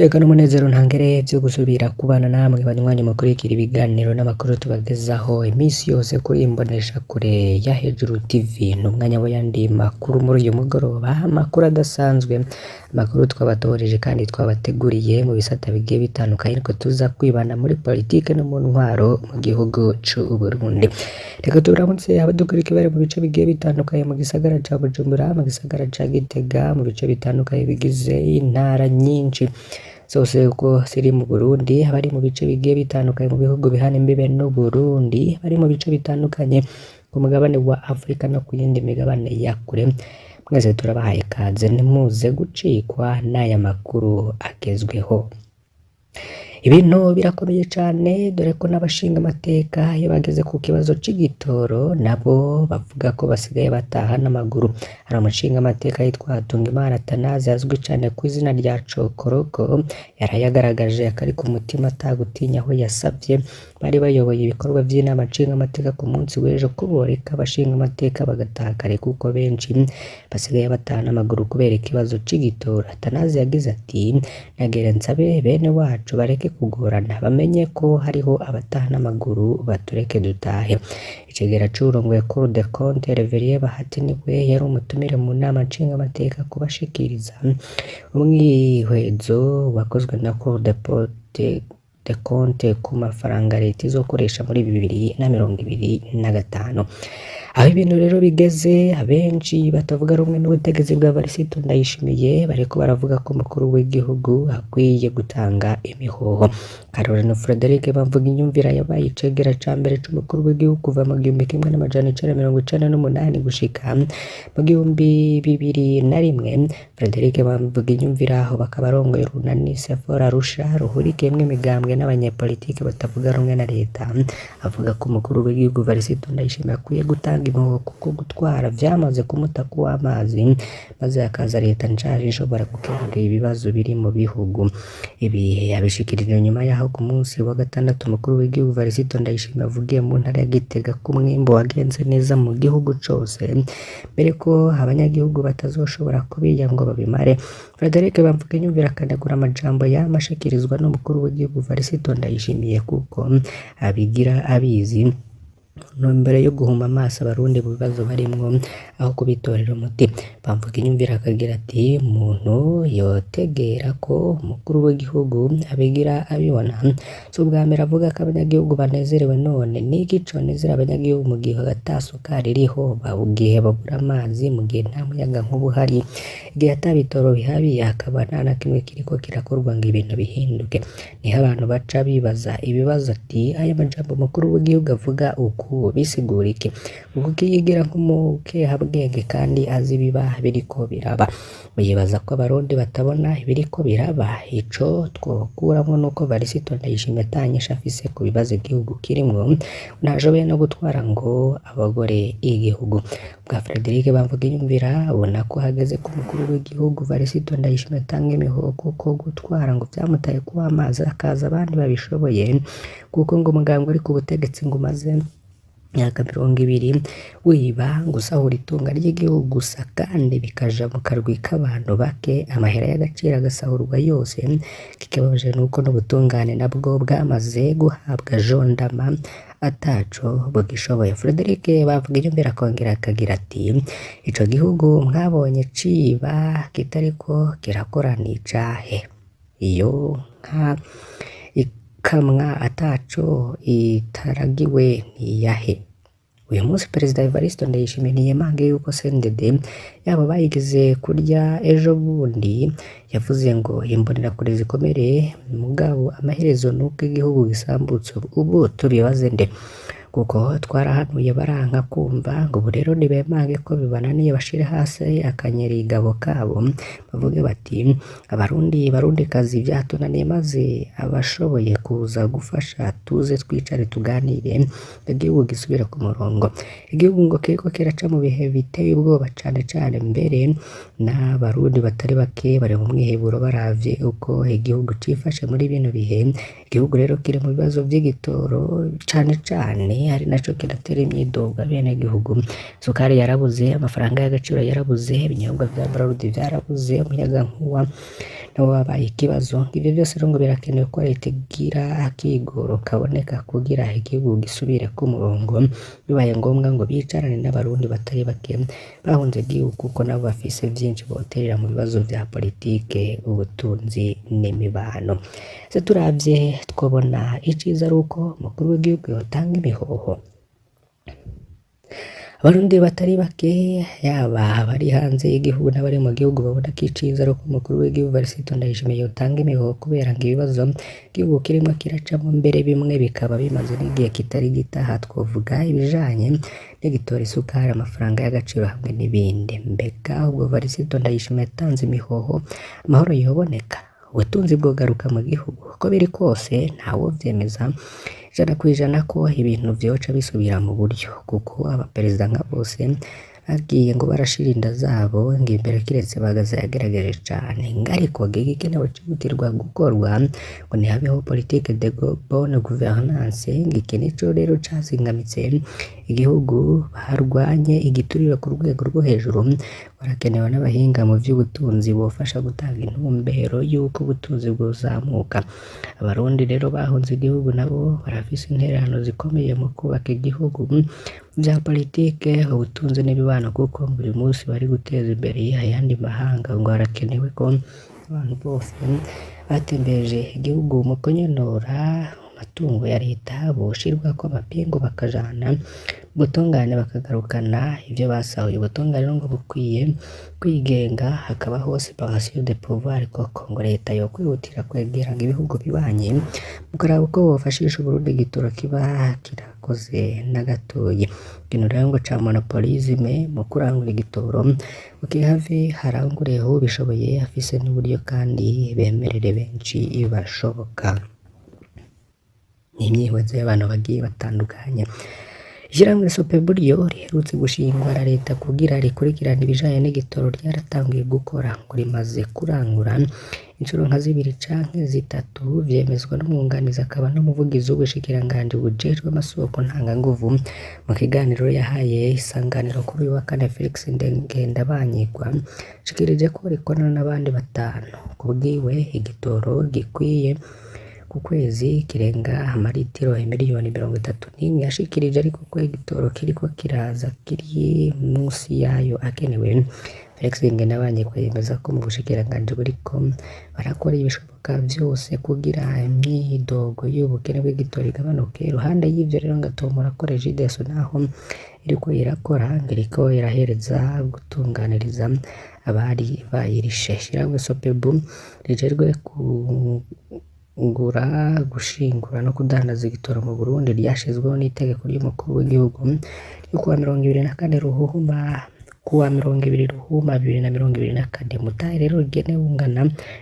Iteka n'umunezero ntangere vyo gusubira kubana namwe banywanyi mukurikira ibiganiro n'amakuru tubagezaho iminsi yose kuri Imboneshakure ya Hejuru TV. Ni umwanya w'ayandi makuru muri uyu mugoroba, amakuru adasanzwe, amakuru twabatohoreje kandi twabateguriye mu bisata bigiye bitandukanye, ariko tuza kwibanda muri politike no mu ntwaro mu gihugu c'Uburundi. Reka turamutse abadukurikiye bari mu bice bigiye bitandukanye mu gisagara ca Bujumbura, mu gisagara ca Gitega, mu bice bitandukanye bigize intara nyinshi zose uko ziri mu Burundi, abari mu bice bigiye bitandukanye mu bihugu bihana imbibe n'Uburundi, abari mu bice bitandukanye ku mugabane wa Afrika no ku yindi migabane ya kure, mwese turabahaye ikaze, ntimuze gucikwa n'aya makuru agezweho. Ibintu birakomeye cane, dore ko n'abashinga amateka iyo bageze ku kibazo c'igitoro nabo bavuga ko basigaye bataha n'amaguru. Hari umushinga amateka yitwa Hatungimana Atanaze azwi cane ku izina rya Cokoroko, yaraye agaragaje akari ku mutima atagutinya, aho yasavye bari bayoboye ibikorwa vy'inama nshingamateka ku munsi w'ejo ko boreka abashinga amateka bagataha kare, kuko benshi basigaye bataha n'amaguru kubera ikibazo c'igitoro. Atanaze yagize ati: "Nagere nsabe bene wacu bareke kugorana, bamenye ko hariho abataha n'amaguru, batureke dutahe." Icegera c'uwurongoye Cour des comptes, Reverien Bahati, niwe yari umutumire mu nama nshingamateka kubashikiriza umwihwezo wakozwe na Cour des comptes ku mafaranga leta izokoresha muri 2025. Aho ibintu rero bigeze, abenshi batavuga rumwe n'ubutegetsi bwa Varisito Ndayishimiye bariko baravuga ko umukuru w'igihugu akwiye gutanga imihoho. Karorero Frederic Bamvuginyumvira yabaye icegera ca mbere c'umukuru w'igihugu kuva mu 1998 gushika mu 2001. Frederic Bamvuginyumvira aho bakaba arongoye urunani Sefora Arusha ruhurikiyemwo imigambwe n'abanyepolitike batavuga rumwe na leta, avuga ko umukuru w'igihugu Varisito Ndayishimiye akwiye gutanga imihoho, kuko gutwara vyamaze kumuta kuw'amazi, maze hakaza leta nshaje ishobora gukemura ibibazo biri mu bihugu. Ibi yabishikirije nyuma yaho ku munsi wa gatandatu umukuru w'igihugu Varisito Ndayishimiye avugiye mu ntara ya Gitega ko umwimbu wagenze neza mu gihugu cose, mbere ko abanyagihugu batazoshobora kubirya ngo babimare. Frederic Bamvuginyumvira akanegura amajambo yama ashikirizwa n'umukuru w'igihugu Varisito Ndayishimiye, kuko abigira abizi ntumbero yo guhuma amaso abarundi mu bibazo barimwo aho kubitorera umuti. Bamvuginyumvira akagira ati: "Umuntu yotegera ko umukuru w'igihugu abigira abibona. Si ubwa mbere avuga ko abanyagihugu banezerewe, none niki conezera abanyagihugu mu gihe ata sukari iriho, mu gihe babura amazi, mu gihe nta muyagankuba uhari, igihe ata bitoro bihari, hakaba nta na kimwe kiriko kirakorwa ngo ibintu bihinduke?" Niho abantu baca bibaza ibibazo ati: "Aya majambo umukuru w'igihugu avuga uku bisigura iki? Kuko yigira nk'umukehabwenge kandi azi ibiba biriko biraba. Yibaza ko abarundi batabona ibiriko biraba?" Ico twokuramwo nuko Varisito Ndayishimiye ata nyishu afise ku bibazo igihugu kirimwo, ntashoboye no gutwara ngo abogore igihugu. Bwa Frederic Bamvuginyumvira abona ko hageze ko umukuru w'igihugu Varisito Ndayishimiye atanga imihoho, kuko gutwara ngo vyamutaye kuw'amazi, hakaza abandi babishoboye, kuko ngo umugambwe uri ku butegetsi ngo umaze imyaka 20 wiba, ngo usahura itunga ry'igihugu gusa, kandi bikaja mu karwi k'abantu bake, amahera y'agaciro agasahurwa yose. Ikibabaje nuko n'ubutungane nabwo bwamaze guhabwa jondama ataco bugishoboye. Frederic Bamvuginyumvira akongera akagira ati: "Ico gihugu mwabonye ciba kitariko kirakora ni icahe? Iyo nka ikamwa ataco itaragiwe niyahe?" Uyu munsi Perezida Evariste Ndayishimiye ntiyemange yuko CNDD yabo bayigize kurya ejo bundi yavuze ngo imbonerakure zikomere, mugabo amaherezo nuko igihugu gisambutse. Ubu tubibaze nde? Kuko twarahanuye baranka kumva. Ngo ubu rero nibemange ko bibananiye, bashire hasi akanyerigabo kabo, bavuge bati: "Abarundi, barundikazi, vyatunaniye, maze abashoboye kuza gufasha tuze twicare tuganire, igihugu gisubire ku murongo." Igihugu ngo kiriko kiraca mu bihe biteye ubwoba cane cane, mbere n'abarundi batari bake bari mu mwiheburo baravye uko igihugu cifashe muri bino bihe. Igihugu rero kiri mu bibazo vy'igitoro cane cane, ari naco kinatera imyidogo abenegihugu. Isukari yarabuze, amafaranga y'agaciro yarabuze, ibinyobwa vya Bralirwa vyarabuze, umuyagankuba nabo babaye ikibazo. Ivyo vyose rero ngo birakenewe ko leta igira akigoro kaboneka kugira igihugu gisubire ku murongo, bibaye ngombwa ngo bicarane n'abarundi batari bake bahunze igihugu kuko nabo bafise vyinshi boterera mu bibazo vya politike, ubutunzi n'imibano. Ese turavye twobona iciza ari uko umukuru w'igihugu yotanga imihoho? Abarundi batari bake yaba abari hanze y'igihugu n'abari mu gihugu babona ko iciza ari uko umukuru w'igihugu Varisito Ndayishimiye yotanga imihoho kubera ngo ibibazo igihugu kirimwo kiracamwo mbere bimwe bikaba bimaze n'igihe kitari gito. Aha twovuga ibijanye n'igitora, isukari, amafaranga y'agaciro hamwe n'ibindi. Mbega ubwo Varisito Ndayishimiye atanze imihoho amahoro yoboneka? Ubutunzi bwogaruka mu gihugu? Uko biri kose ntawovyemeza 100% ko ibintu vyoca bisubira mu buryo, kuko abaperezida nka bose bagiye ngo barashira inda zabo ngo imbere kiretse Bagaza yagerageje cane, ariko igikenewe cihutirwa gukorwa ngo ntihabeho politique de bonne gouvernance. Iki nico rero cazingamitse igihugu, barwanye igiturire ku rwego rwo hejuru, barakenewe n'abahinga mu vy'ubutunzi bofasha gutanga intumbero y'uko ubutunzi bwozamuka. Abarundi rero bahunze igihugu nabo barafise intererano zikomeye mu kubaka igihugu mu vya politike, ubutunzi n'imibano, kuko buri munsi bari guteza imbere ayandi mahanga. Ngo harakenewe ko abantu bose batembereje igihugu mu kunyonora amatungo ya leta boshirwako amapingu bakajana ubutungane bakagarukana ivyo basahuye. Ubutungane rero ngo bukwiye kwigenga hakabaho separation de pouvoir koko. Ngo leta yokwihutira kwegera ibihugu bibanye mukaraba uko bofashisha Uburundi igitoro kiba kirakoze na gatoyi. Ikintu rero ngo ca monopolisme mu kurangura igitoro ngo kihave, harangure uwubishoboye afise n'uburyo kandi bemerere benshi bashoboka. Ni imyihwezo y'abantu bagiye batandukanye. Ishirahamwe Sopebu ryo riherutse gushingwa na leta kugira rikurikirane ibijanye n'igitoro ryaratanguye gukora, ngo rimaze kurangura incuro nka zibiri canke zitatu, vyemezwa n'umwunganizi akaba n'umuvugizi w'ubushikiranganji bujejwe amasoko ntanganguvu. Mu kiganiro yahaye Isanganiro kuri uyu wa kane, Felix Ngendabanyikwa yashikirije ko rikorana n'abandi batanu. Kubwiwe igitoro gikwiye ku kwezi kirenga amaritiro 31 miliyoni. Yashikirije ariko ko igitoro kiriko kiraza kiri musi yayo akenewe. Felix Ngendabanyikwa yemeza ko mu bushikiranganji buriko barakora ibishoboka vyose kugira imyidogo y'ubukene bw'igitoro igabanuke. Iruhande y'ivyo rero ngo atomora ko Regideso naho iriko irakora ngo iriko irahereza gutunganiriza abari bayirishe. Ishirahamwe Sopebu rijejwe kugura, gushingura no kudandaza igitoro mu Burundi ryashizweho n'itegeko ry'umukuru w'igihugu ryo kuwa 24 Ruhuhuma, kuwa 20 Ruhuma 2024. Mutahe rero rigenewe ungana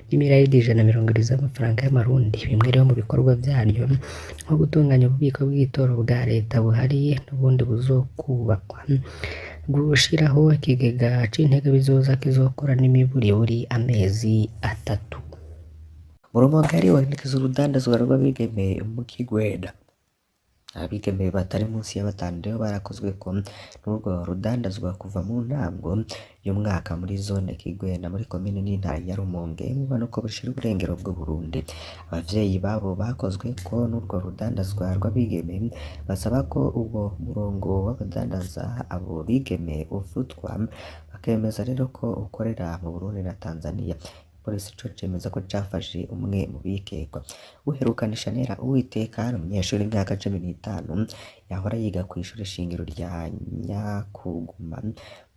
n'imiriyaridi 170 z'amafaranga y'amarundi. Bimwe rero mu bikorwa vyaryo nko gutunganya ububiko bw'igitoro bwa leta buhari n'ubundi buzokubakwa, gushiraho ikigega c'intege bizoza kizokora n'imiburiburi amezi 3. Mu Rumonge haribonekeza urudandazwa rw'abigeme mu Kigwena. Abigeme batari munsi ya batanu rero barakozweko n'urwo rudandazwa kuva mu ntango y'umwaka muri zone Kigwena muri komine n'intara ya Rumonge mu bumanuko bushira uburengero bw'Uburundi. Abavyeyi babo bakozweko n'urwo rudandazwa rw'abigeme basaba ko uwo murongo w'abadandaza abo bigeme ufutwa, bakemeza rero ko ukorera mu Burundi na Tanzania. Igipolisi co cemeza ko cafashe umwe mu bikekwa. Uherukana Shanera Uwiteka ni umunyeshuri w'imyaka 15 yahora yiga kw'ishure shingiro rya Nyakuguma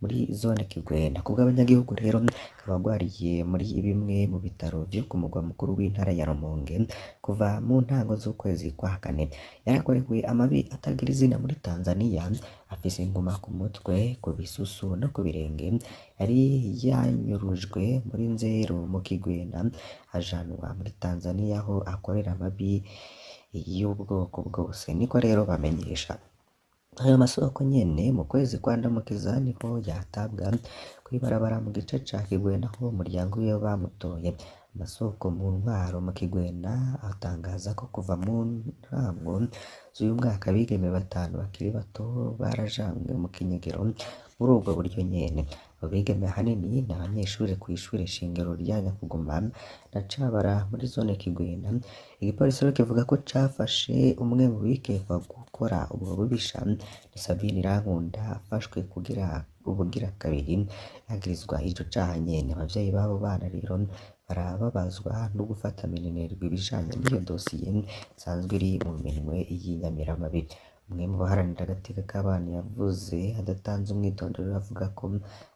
muri zone Kigwena. Kubw'abanyagihugu rero akaba agwariye muri bimwe mu bitaro vyo ku mugwa mukuru w'intara ya Rumonge kuva mu ntango z'ukwezi kwa kane. Yarakorewe amabi atagira izina muri Tanzania, afise inguma ku mutwe, ku bisusu no ku birenge. Yari yanyurujwe muri Nzero mu Kigwena ajanwa muri Tanzania aho akorera amabi y'ubwoko bwose. Niko rero bamenyesha. Ayo masoko nyene mu kwezi kwa Ndamukiza niho yatabwa kw'ibarabara mu gice ca Kigwena aho umuryango wiwe bamutoye. Amasoko mu ntwaro mu Kigwena atangaza ko kuva mu ntango z'uyu mwaka abigeme batanu bakiri bato barajanywe mu kinyegero muri ubwo buryo nyene. Abo bigeme ahanini ni abanyeshure kw'ishure shingiro rya Nyakuguma na Cabara muri zone Kigwena. Igipolisi rero kivuga ko cafashe umwe mu bikekwa gukora ubwo bubisha, ni Sabine Irankunda, afashwe kugira ubugira kabiri yagirizwa ico caha nyene. Abavyeyi b'abo bana rero barababazwa no gufata minenerwe ibijanye n'iyo dosiye isanzwe iri mu minwe y'inyamiramabi. Umwe mu baharanira agateka k'abana yavuze adatanze umwidondoro avuga ko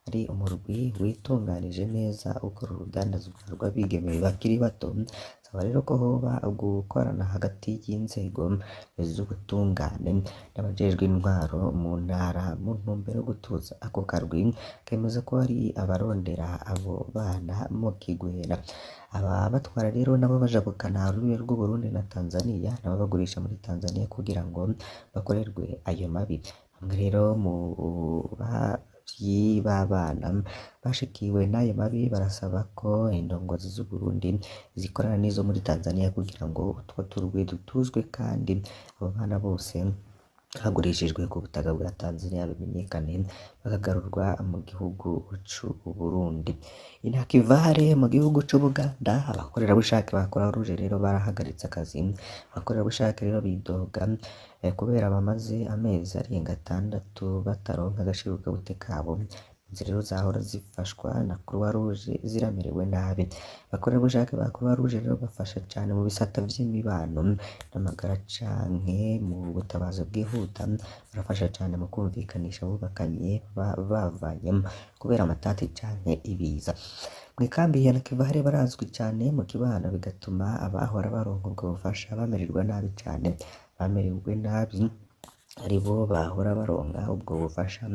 ari umurwi witunganije neza ukora urudandazwa rw'abigeme bakiri bato, asaba rero ko hoba gukorana hagati y'inzego z'ubutungane n'abajejwe intwaro mu ntara mu ntumbero yo gutuza ako karwi, akemeza ko hari abarondera abo bana mu Kigwena. Ababatwara rero nabo bajabukana urubibe rw'Uburundi na Tanzania, nabo bagurisha muri Tanzania kugira ngo bakorerwe ayo mabi. Bamwe rero mu bavyi b'abana bashikiwe n'ayo mabi barasaba ko indongozi z'Uburundi zikorana n'izo muri Tanzania kugira ngo utwo turwi dutuzwe kandi abo bana bose bagurishijwe ku butaka bwa Tanzania bimenyekane bakagarurwa mu gihugu c'Uburundi. Inakivale mu gihugu c'Ubuganda, abakorerabushake ba Croix Rouge rero barahagaritse akazi. Abakorerabushake rero bidoga kubera bamaze amezi arenga 6 bataronka agashirukabute kabo. Impunzi rero zahora zifashwa na Croix Rouge ziramerewe nabi. Abakorerabushake ba Croix Rouge rero bafasha cane mu bisata vy'imibano n'amagara canke mu butabazi bwihuta, barafasha cane mu kumvikanisha abubakanye bavanyemo kubera amatati canke ibiza. Mw'ikambi ya Nakivale barazwi cane mu kibano bigatuma abahora baronka ubwo bufasha bamererwa nabi cane. Bamerewe nabi aribo bahora baronka ubwo bufasha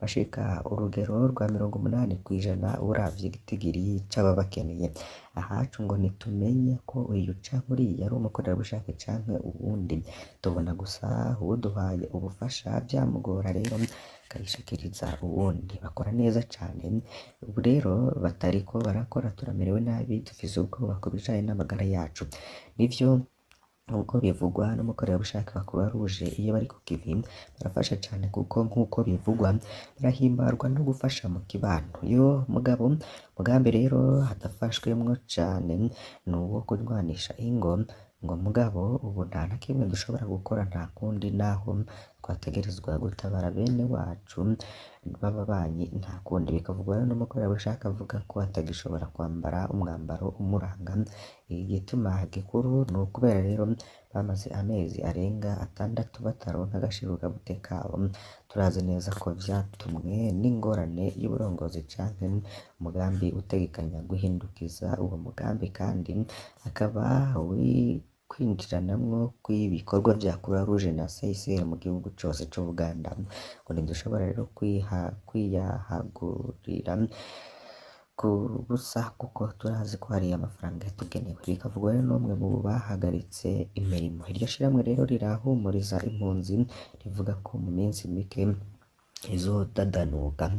bashika urugero rwa 80% uravye igitigiri c'ababakeneye. Ahacu ngo ntitumenya ko uyu canke uriya ari umukorerabushake canke uwundi, tubona gusa uwuduhaye ubufasha vyamugora rero akayishikiriza uwundi. Bakora neza cane, ubu rero batariko barakora turamerewe nabi, dufise ubwoba ku bijanye n'amagara yacu. Nivyo nkuko bivugwa n'umukorerabushake wa Croix Rouge, iyo bari ku kivi barafasha cane kuko nkuko bivugwa barahimbarwa no gufasha mu kibano. Uyo mugabo mugambi rero hadafashwemwo cane ni uwo kurwanisha ingo, ngo mugabo ubu nta na kimwe dushobora gukora, nta kundi naho twategerezwa gutabara bene wacu b'ababanyi nta kundi. Bikavugwa rero n'umukorerabushake avuga ko atagishobora kwambara umwambaro umuranga. Igituma gikuru ni ukubera rero bamaze amezi arenga 6 bataronka agashirukabute kabo. Turazi neza ko vyatumwe n'ingorane y'uburongozi canke umugambi utegekanya guhindukiza uwo mugambi, kandi akaba kwinjiranamwo kw'ibikorwa vya Croix Rouge na CICR mu gihugu cose c'Ubuganda. Ngo ntidushobora rero kwiyahagurira ku busa kuko turazi ko hari amafaranga yatugenewe. Bikavugwa rero n'umwe mu bahagaritse imirimo. Iryo shirahamwe rero rirahumuriza impunzi rivuga ko mu minsi mike izodadanuka,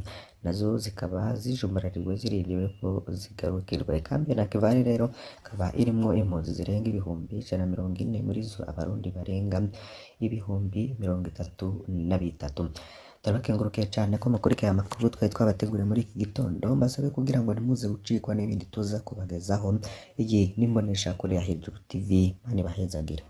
nazo zikaba zijumbarariwe zirindiriwe ko zigarukirwa. Ikambi ya Nakivale rero ikaba irimwo impunzi zirenga 140,000, muri zo abarundi barenga 33,000. Turabakengurukiye cane ko mukurikiye amakuru twari twabateguriye muri iki gitondo, mbasabe kugira ngo ntimuze gucikwa n'ibindi tuza kubagezaho. Iyi ni imboneshakure ya Hejuru TV, Imana ibahezagire.